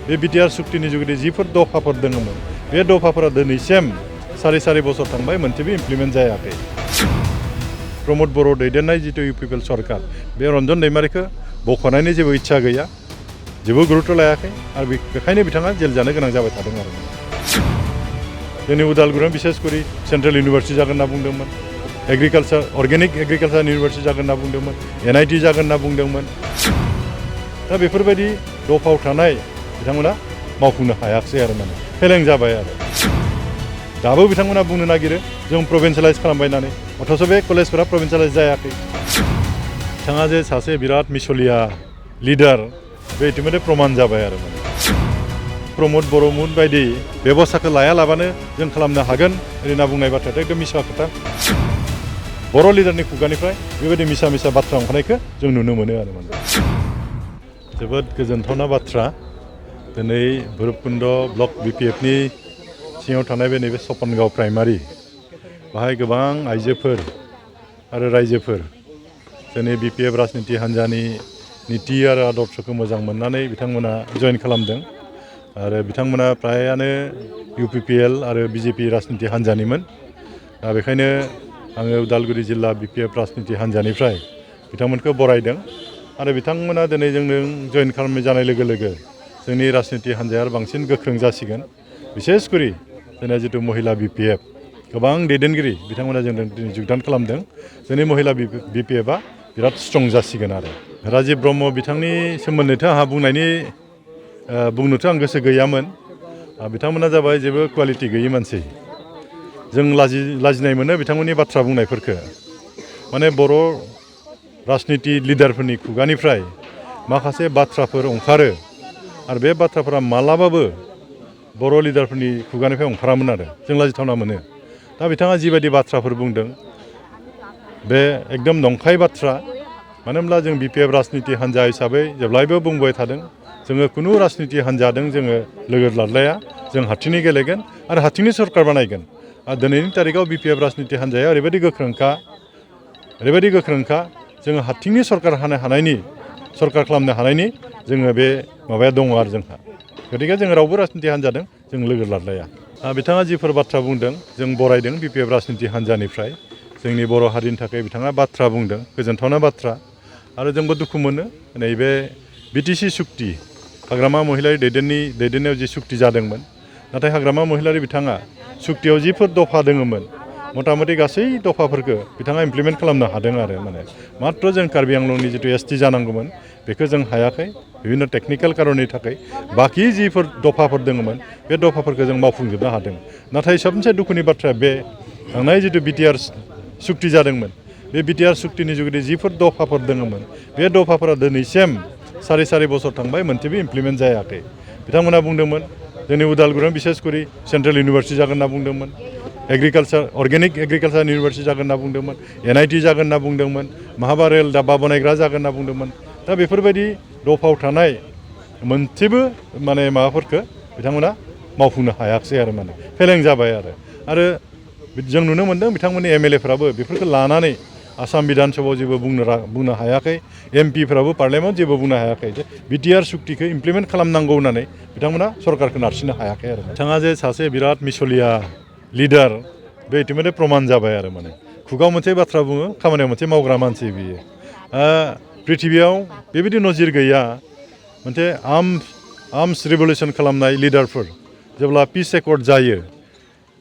बे बिटिआर सुक्तिनि जुगिदि जिफोर दफाफोर दङमोन बे दफाफोरा दिनैसिम सारि बोसोर थांबाय मोनसेबो इमप्लिमेन्ट जायाखै। प्रमद बर' दैदेननाय जितु इउपिपिएल सरकार बे रन्जन दैमारिखौ बख'नायनि जेबो इच्छा गैया, जेबो गुरुत्व लायाखै आरो बेखायनो बिथाङा जेल जानो गोनां जाबाय थादों आरो। जोंनि उदालगुरियाव बिसेसकरि सेन्ट्रेल इउनिभार्सिटि जागोन होनना बुंदोंमोन, अर्गेनिक एग्रिकालसार इउनिभार्सिटि जागोन होनना बुंदोंमोन, NIT जागोन होनना बुंदोंमोन। दा बेफोरबायदि दफायाव थानाय बिथांमोना मावफुंनो हायाखै आरो माने फेलें जाबाय आरो। दाबो बिथांमोना बुंनो नागिरो जों प्रभिन्सियेलाइज खालामबाय होननानै, अथच बे कलेजफोरा प्रभिन्सियेलाइज जायाखै। बिथाङा जे सासे बिराद मिसलिया लिडार बे इतिमধ্যে प्रमान जाबाय आरो माने। प्रमद बर'मोन बायदि बेबस्थाखौ लायालाबानो जों खालामनो हागोन ओरैना बुंनाय बाथ्रायाथ' एकदम मिसा खोथा। बर' लिडारनि खुगानिफ्राय बेबायदि मिसा बाथ्रा ओंखारनायखौ जों नुनो मोनो आरो माने। जोबोद गोजोनथावना बाथ्रा, दिनै भैरबकुन्द ब्लक BPFनि सिङाव थानाय बे नैबे सपनगाव प्राइमारि बाहाय गोबां आइजोफोर आरो रायजोफोर जोंनि BPF राजनिति हान्जानि नीति आरो आदर्शखौ मोजां मोननानै बिथांमोना जइन खालामदों आरो बिथांमोना प्रायानो UPPL आरो BJP राजनिति हान्जानिमोन। दा बेखायनो आङो उदालगुरि जिल्ला BPF राजनिति हान्जानिफ्राय बिथांमोनखौ बरायदों आरो बिथांमोना दिनै जोंनो जइन खालामनाय जानाय लोगो लोगो जोंनि राजनिति हान्जाया बांसिन गोख्रों जासिगोन। बिसेसकरि जोंना जितु महिला BPF गोबां दैदेनगिरि बिथांमोना जोंजों दिनै जगदान खालामदों। जोंनि महिला BPFआ बिराद स्ट्रं जासिगोन आरो। राजिब ब्रह्म बिथांनि सोमोन्दैथ' आंहा बुंनोथ' आं गोसो गैयामोन। बिथांमोना जाबाय जेबो क्वालिटि गैयि मानसि। जों लाजिनाय मोनो बिथांमोननि बाथ्रा बुंनायफोरखौ। माने बर' राजनिति लिडारफोरनि खुगानिफ्राय माखासे बाथ्राफोर ओंखारो आरो बे बाथ्राफोरा मालाबाबो बर' लिडारफोरनि खुगानिफ्राय ओंखारामोन आरो जों लाजिथावना मोनो। दा बिथाङा जिबायदि बाथ्राफोर बुंदों बे एकदम नंखाय बाथ्रा। मानो होनब्ला जों BPF राजनिति हान्जा हिसाबै जेब्लायबो बुंबाय थादों जोङो खुनु राजनिति हान्जादों जोङो लोगो लालाया, जों हारसिङै गेलेगोन आरो हारसिङै सरकार बानायगोन। आरो दिनैनि तारिखाव BPF राजनिति हान्जाया ओरैबायदि गोख्रोंखा जोङो हारसिङै सरकार खालामनो हानायनि जोङो बे माबाया दङ आरो जोंहा। गतिके जों रावबो राजनिति हान्जादों जों लोगो लालाया। बिथाङा जिफोर बाथ्रा बुंदों जों बरायदों BPF राजनिति हान्जानिफ्राय। जोंनि बर' हारिनि थाखाय बिथाङा बाथ्रा बुंदों, गोजोनथावना बाथ्रा। आरो जोंबो दुखु मोनो नैबे BTC सुक्ति हाग्रामा महिलारि दैदेननायाव जि सुक्ति जादोंमोन, नाथाय हाग्रामा महिलारि बिथाङा सुक्तियाव जिफोर दफा दङमोन मथा-मथि गासै दफाफोरखौ बिथाङा इमप्लिमेन्ट खालामनो हादों आरो माने। मात्र जों कार्बि आंलंनि जितु ST जानांगौमोन बेखौ जों हायाखै बिभिन्न टेकनिकेल कारननि थाखाय। बाखि जिफोर दफाफोर दङमोन बे दफाफोरखौ जों मावफुंजोबनो हादों। नाथाय सबसे दुखुनि बाथ्राया बे थांनाय जितु BTR सुक्ति जादोंमोन बे BTR सुक्तिनि जुगिदि जिफोर दफाफोर दङमोन बे दफाफोरा दिनैसिम सारि बोसोर थांबाय मोनसेबो इमप्लिमेन्ट जायाखै। बिथांमोना बुंदोंमोन जोंनि उदालगुरियाव बिसेसकरि सेन्ट्रेल इउनिभार्सिटि जागोन होनना बुंदोंमोन, अर्गेनिक एग्रिकालसार इउनिभार्सिटि जागोन होनना बुंदोंमोन, NIT जागोन होनना बुंदोंमोन, महाबा रेल दाब्बा बनायग्रा जागोन होनना बुंदोंमोन। दा बेफोरबायदि दफायाव थानाय मोनसेबो माने माबाफोरखौ बिथांमोना मावफुंनो हायाखै आरो माने फेलें जाबाय आरो जों नुनो मोन्दों बिथांमोननि MLAफ्राबो बेफोरखौ लानानै आसाम बिधान सभायाव जेबो बुंनो हायाखै, MPफ्राबो पार्लियामेन्टआव जेबो बुंनो हायाखै जे BTR सुक्तिखौ इमप्लिमेन्ट खालामनांगौ होननानै बिथांमोना सरकारखौ नारसिननो हायाखै आरो। बिथाङा जे सासे बिराद मिसलिया लिडार बे इतिमধ্যে प्रमान जाबाय आरो माने। खुगाव मोनसे बाथ्रा बुङो, खामानियाव मोनसे मावग्रा मानसि बियो। पृथिबियाव बेबायदि नजिर गैया मोनसे आर्मस रिभलिउसन खालामनाय लिडारफोर जेब्ला पिस एकर्ड जायो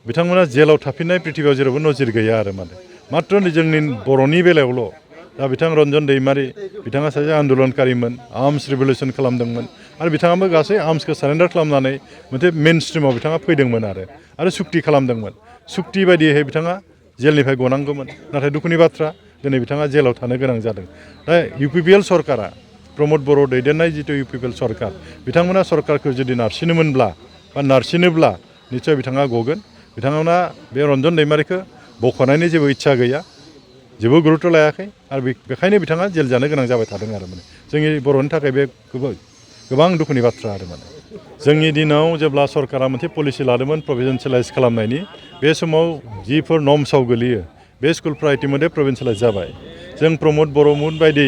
बिथांमोना जेलाव थाफिननाय पृथिबियाव जेरावबो नजिर गैया आरो माने। मात्र जोंनि बर'नि बेलायावल' दा बिथां रन्जन दैमारि बिथाङा सासे आन्दलनकारिमोन, आर्मस रिभलिउसन खालामदोंमोन आरो बिथाङाबो गासै आर्मसखौ सारेन्डार खालामनानै मोनसे मेन स्ट्रिमाव बिथाङा फैदोंमोन आरो सुक्ति खालामदोंमोन। सुक्ति बायदियै बिथाङा जेलनिफ्राय गनांगौमोन, नाथाय दुखुनि बाथ्रा दिनै बिथाङा जेलाव थानो गोनां जादों। दा UPPL सरकारा प्रमद बर' दैदेननाय जितु UPPL सरकार बिथांमोना सरकारखौ जुदि नारसिनोब्ला निस्सय बिथाङा गगोन। बिथांमोना बे रन्जन दैमारिखौ बख'नायनि जेबो इच्छा गैया, जेबो गुरुत्व लायाखै आरो बेखायनो बिथाङा जेल जानो गोनां जाबाय थादों आरो माने। जोंनि बर'नि थाखाय बे गोबां दुखुनि बाथ्रा आरो माने। जोंनि दिनाव जेब्ला सरकारा मोनसे पलिसि लादोंमोन प्रभिन्सियेलाइज खालामनायनि, बे समाव जिफोर नर्म्सआव गोलैयो बे स्कुलफ्रा इतिमধ্যে प्रभिन्सियेलाइज जाबाय। जों प्रमद बर'मोन बायदि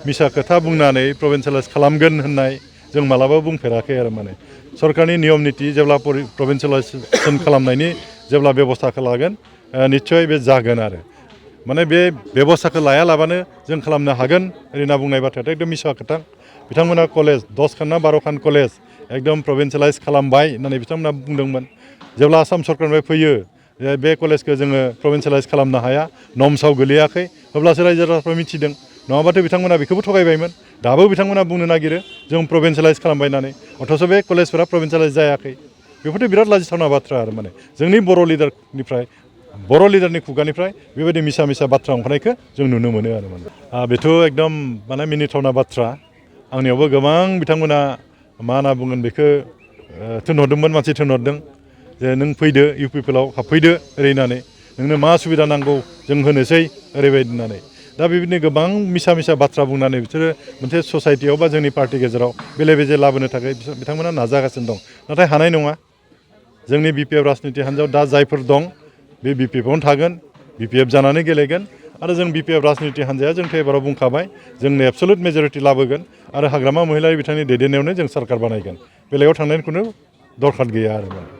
मिसा खोथा बुंनानै प्रभिन्सियेलाइज खालामगोन होननाय जों मालाबाबो बुंफेराखै आरो माने सरकारनि नियम निति जेब्ला प्रभिन्सियेलाइजेसन खालामनायनि जेब्ला बेब'स्थाखौ लागोन निस्सय बे जागोन आरो माने बे बेब'स्थाखौ लायालाबानो जों खालामनो हागोन ओरै होनना बुंनाय बाथ्रायाथ' एकदम मिसा खोथा बिथांमोना कलेज 10खान ना 12खान कलेज एकदम प्रभिन्सियेलाइज खालामबाय होननानै बिथांमोना बुंदोंमोन जेब्ला आसाम सरकारनिफ्राय फैयो बे कलेजखौ जोङो प्रभिन्सियेलाइज खालामनो हाया नर्म्सआव गोलैयाखै अब्लासो रायजो राजाफ्रा मिथिदों नङाबाथ' बिथांमोना बेखौबो थगायबायमोन दाबो बिथांमोना बुंनो नागिरो जों प्रभिन्सियेलाइज खालामबाय होननानै अथच बे कलेजफोरा प्रभिन्सियेलाइज जायाखै बेफोरथ' बिराद लाजिथावना बाथ्रा आरो माने जोंनि बर' लिडारनि खुगानिफ्राय बेबायदि मिसा मिसा बाथ्रा ओंखारनायखौ जों नुनो मोनो आरो माने बेथ' एकदम माने मिनिथावना बाथ्रा आंनियावबो गोबां बिथांमोना मा होनना बुंगोन बेखौ थिनहरदोंमोन मानसि थिनहरदों जे नों फैदो UPPLआव हाबफैदो ओरै होननानै नोंनो मा सुबिदा नांगौ जों होनोसै ओरैबायदि होननानै दा बेबायदिनो गोबां मिसा मिसा बाथ्रा बुंनानै बिसोरो मोनसे ससाइटियाव बा जोंनि पार्टि गेजेराव बेले बेजे लाबोनो थाखाय बिथांमोना नाजागासिनो दं नाथाय हानाय नङा जोंनि BPF राजनिति हान्जायाव दा जायफोर दं बे BPFआवनो थागोन BPF जानानै गेलेगोन आरो जों BPF राजनिति हान्जाया जोंथ' एबाराव बुंखाबाय जोंनो एबसलुट मेजरिटि लाबोगोन आरो हाग्रामा महिलारि बिथांनि दैदेननायावनो जों सरकार बानायगोन बेलेगाव थांनायनि खुनु दरखार गैया आरो